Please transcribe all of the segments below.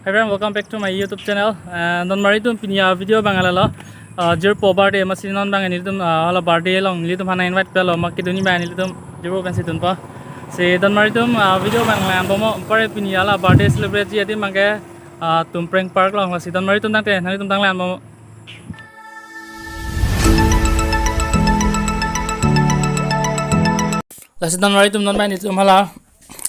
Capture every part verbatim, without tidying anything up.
Everyone, welcome back to my YouTube channel. Uh, donmari atum, pini a video abang lalo. Uh, jirpo birthday, amatsi non abang nelitum, uh, hala birthday along nelitum aphan invite pilo, amat kedun abang nelitum jirpo pensi dunpo. Si donmari atum, uh, video abang langdunpo, anpar pini hala birthday celebrate ji adim abangke, uh, Tumpreng Park along, lasi donmari atum tangte nanglitum tang langdunpo. Lasi donmari atum, non abang nelitum hala,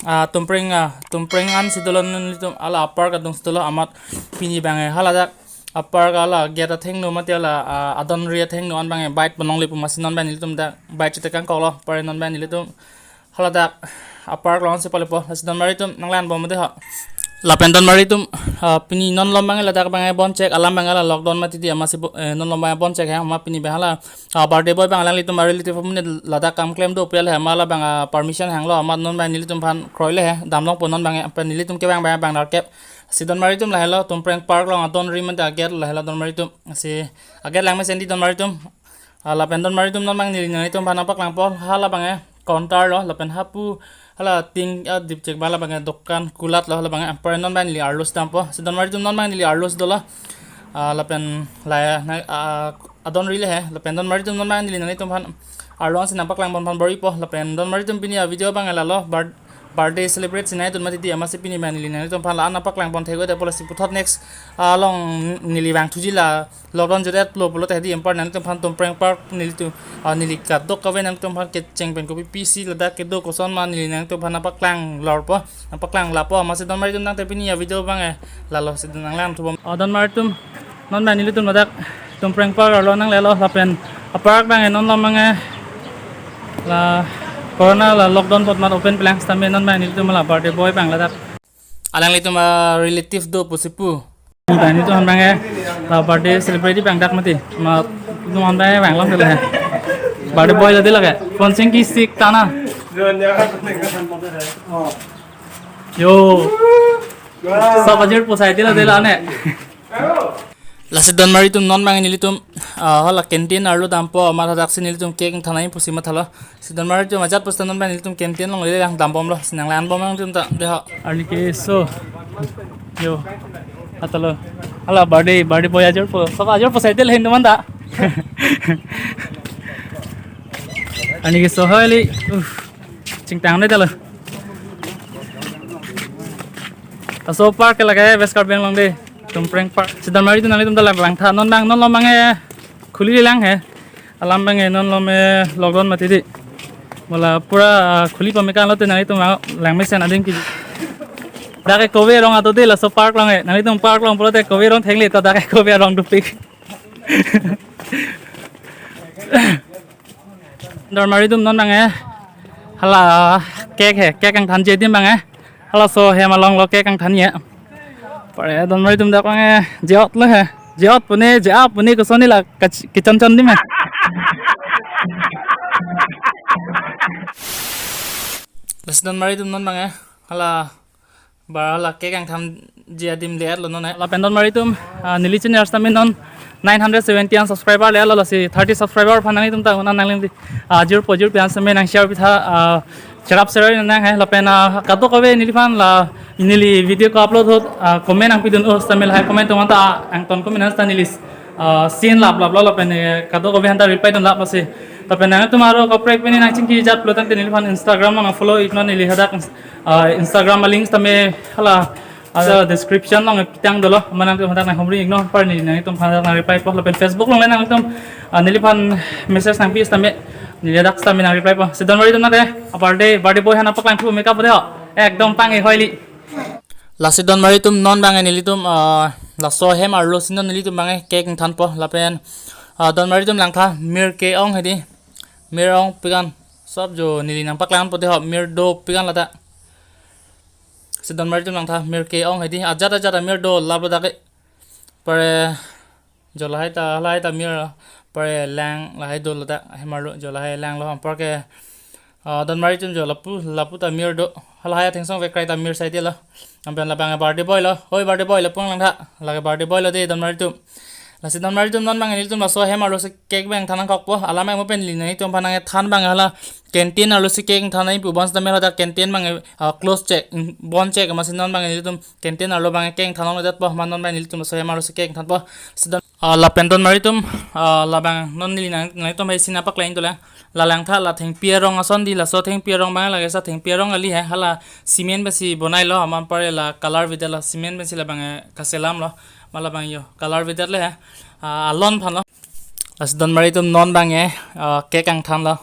ah, Tumpreng, ah, Tumpreng ansi dolo, non nelitum hala a-park adung si dolo, amat pini abangke haladak a-park hala gate athengno mate hala, ah, adonri athengno an abangke bike ponlongle pu, amatsi non abang nelitum dak bike chetekangkoklo, anpar non abang nelitum haladak a-park alongsi palepo. Lasi donmari atum nang langdunpo mati ho. Lapen donmari atum, ah, pini non malom abangke ladak abangke bon chek, alam abangke la lockdown mati di, amatsi bo-, eh, non malom abangke bon chek he, amat pini abang hala, ah, birthday boy abang alanglitum a-relative amonit ladak kam klem do pu he, amat la abang, ah, permission hanglo, amat non abang nelitum aphan kroile he, damlongpo non abangke, pen nelitum kevang abang abang nerkep. Si donmari atum, lahelo Tumpreng Park along adonri mate a-gate lahelo donmari atum. Si a-gate langmesen di donmari atum. Ah, lapen donmari atum, non abang neli nanglitum aphan nangpaklangpo, hala abangke counter lo, lapen hapu hala tin, ah, dipchek abang hala abangke dokan kulat lo, hala abangke, anpar non abang neli arlosi dampo. Si donmari atum, non abang neli arlosi dolo. Ah, lapen la, na, ah, adonri le he, lapen donmari atum, non abang neli nanglitum aphan arlo ansi nangpaklang pon aphan bor-ipo, lapen donmari atum, pini a-video abang lalo, bar-, birthday celebrate sinai atum mati di, amatsi pini abang neli nanglitum aphan la-an nangpaklang pon thekthedet po, lasi puthot next along neli vangthuji, la lockdown jodetlo pulote di, anpar nanglitum aphan Tumpreng Park nelitum, ah, neli kadokave nanglitum aphan kecheng pen kopi pisi ladak kedo koson ma neli nanglitum aphan nangpaklang lorpo, nangpaklang lapo. Amatsi donmari atum tangte pini a-video abangke lalo, si nang langthupo. Ah, donmari atum, non abang nelitum ladak Tumpreng Park arlo nanglelo, lapen a-park abangke non malom abangke la corona la lockdown apot amat open pelang sitame non abang nelitum hala birthday boy abang ladak, alanglitum a-relative do pusi pu. Abang nelitum aphan abangke la birthday celebrate abang dak mati, amat nelitum aphan abangke vanglongdelo he. Birthday boy lo de lake. Phone sing kisik tana. Yo. Sab ajirpo sai dilo delo ne. Lasi donmari atum, non abang nelitum, ah, hala canteen arlo dampo, amat hadaksi nelitum cake ingthan nangji pusi mathalo. Si donmari atum, ajat pusita non abang nelitum canteen along le lang dambomlo, si nang langdunbom nangtum ta, de ho. Arni keso. Yo. Atalo. Hala birthday, birthday boy ajirpo. Sab ajirpo sai dilo he, hindu manta. Arni keso hoi li. Uff. Chingtang de talo. Laso park ke lake West Karbi Anglong de. Tumpreng Park. Si donmari atum, nanglitum ta lang langtha. Non abang, non malom abangke khuli lang he. Alam abangke non malom, eh, lockdown mati di. Mo la pura, ah, khuli pame kan lote nanglitum lang, langmesen adim ke. Dak ke kove arong ato de laso park along he. Nanglitum park along pulote kove arong theklong, to dak ke kove arong dopik. Donmari atum, non abangke hala cake he, cake ingthanji adim abangke. Halaso hem along lo cake ingthanji he. Pare donmari atum, dak abangke je-otlo he. Je-ot pune, je-a pune, kosonji la kach-, kechonchon adim he. Lasi donmari atum, non abangke hala bar hala cake ingthanji adim le-etlo non he. Lapen donmari atum, ah, neli channel sitame non nine hundred seventy an subscriber le-etlo, lasi thirty subscriber aphan nanglitum ta un-an nangling di. Ah, jirpo jirpi an sitame nang share pitha, ah, cherap share nang he. Lapen, ah, kadokave neliphan la neli video ko-upload ahut, ah, comment nangpidun-o sitame lahai comment atum anta, ah, angton comment an sita neli, ah, seen laplaplo, lapen, eh, kadokave aphanta reply dunlaplo si. Lapen nanglitum aro kaprek pini nangchingki jat pulo tangte neliphan Instagram along follow iknon, neli hadak, ah, Instagram a-link sitame hala, ah, description along pitang dolo, amat nangtum hadak nanghumri iknon, anpar neli nanglitum aphan hadak nangreplypo. Lapen Facebook along le nanglitum, ah, neliphan message nangpi sitame neli hadak sitame nangreplypo. Si donmari atum, nate a-birthday, birthday boy aphan nangpaklangthu meka pu de ho. Ekdom pang-e hoi li. Lasi donmari atum, non abangke nelitum, ah, laso hem arlosi non nelitum abangke cake ingthanpo, lapen, ah, donmari atum langtha, mir ke-ong hedi. Mir ong pikan. Sab jo neli nangpaklangpo de ho, mir dopik an lata. Si donmari atum langtha, mir ke-ong hedi. Ajat ajat amir dolaplo dak ke. Pare jo lahai ta, lahai ta mir, pare lang lahai dolo dak, hem arlo jo lahai langlo, anpar ke, ah, donmari atum jo lapu, lapu ta mir do. Halahai athengsong vekrai ta mir sai dilo. Anpen labang birthday boy lo. Hoi birthday boy, lapu-an langtha. Lake birthday boy lo de donmari atum. Lasi donmari atum, non abang nelitum laso hem arlosi cake abang than nangkokpo. Alam abang mo pen neli nanglitum aphan nangthan abang hala canteen arlosi cake than nangji pu, bonsitame ladak canteen abang, ah, close chek, mm, bon chek, amatsi non abang nelitum canteen arlo abang cake than longledetpo, amat non abang nelitum laso hem arlosi cake thanpo. Lasi don, ah, lapen donmari atum, ah, labang non neli nang, nanglitum aphan isi nangpaklang dolo. La langtha, la thengpi arong ason di, laso thengpi arong abang lake sa thengpi arong kali he, hala cement pensi bonailo, amat anparke la color avedetlo, cement pensi labang, eh, kaselamlo, amat labang yo color avedetlo he, ah, alon aphanlo. Lasi donmari atum, non abang, eh, ah, cake angthanlo,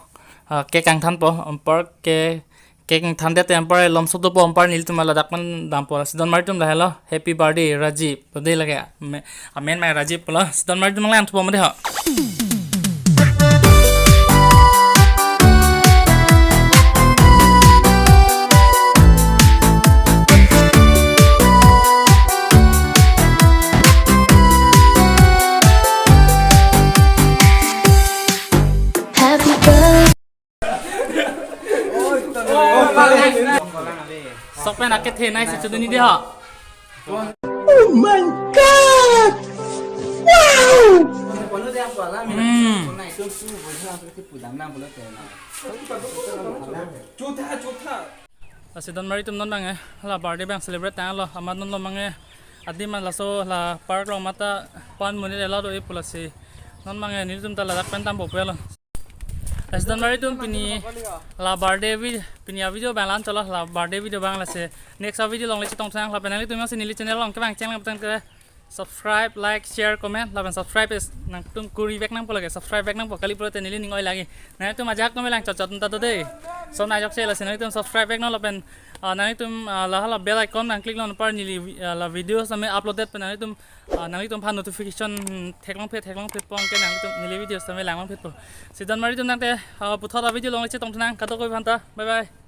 ah, cake angthanpo, anparke cake angthandet anparke lomso dopo, anparke nelitum ladak pen dampo. Lasi donmari atum, lahelo, "Happy birthday, Rajiv." Pu dei lake, ame-, amen abang Rajiv pulo. Lasi donmari atum, nanglang thupo mo dei ho. Happy birthday. Sok pen akethe nai si chudun ni dei ho. Oh my God! Wow! Hmm. Lasi donmari atum, non abang, eh, la birthday abang celebrate tanglo, amat non lo abang, eh, adim an laso la park along mata pan monit ela do-e pu, lasi non abang, eh, nelitum ta ladak pen dampo pulo. Lasi donmari atum, pini la birthday vi-, pini a-video abang la-an chotlo, la birthday video abang, lasi next a-video along le chetongthu nang, lapen nanglitum jongsi neli channel along kevang cheng lang putangte subscribe, like, share, comment, lapen subscribe is nangtum kuri vek nangpo lake, subscribe vek nangpo, kali pulote neli ning oi lagi. Nanglitum ajahak nome lang chot chot ta do dei. So nai jok che, lasi nanglitum subscribe vek non lapen, ah, nanglitum, ah, la hala bell icon nang click non, anparke neli, ah, la video sitame upload det pen nanglitum, ah, nanglitum aphan notification theklongphe theklongphe pon ke nanglitum neli video sitame langlongphepo. Lasi donmari atum, tangte, ah, puthot a-video along le chetongthu nang, kadokave aphanta. Bye bye.